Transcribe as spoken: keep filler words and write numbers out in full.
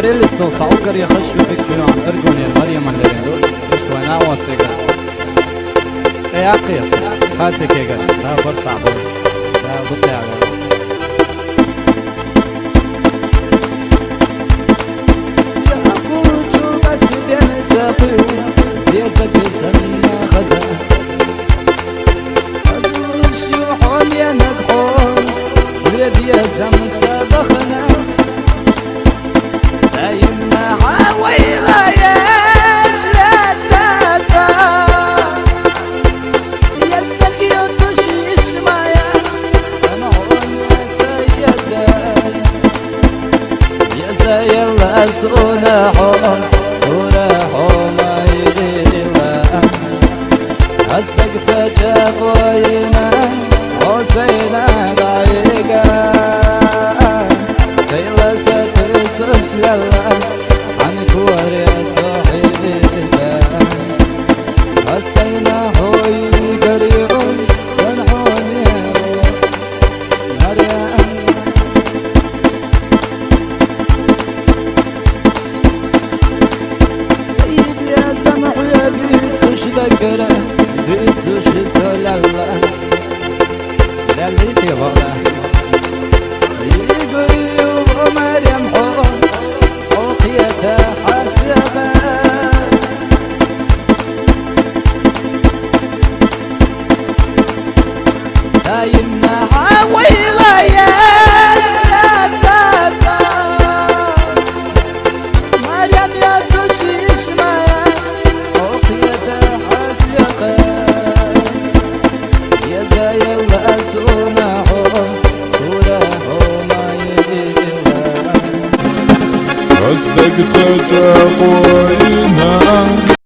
Элли сол цхьа уггар яхаш шу дика чуян Аргунера Марьяман лерина ду. Иштта вай накъостега. ЦӀе яккхийса. Хасикега. Да, барт цхьа бу. Да, бу тӀехьа.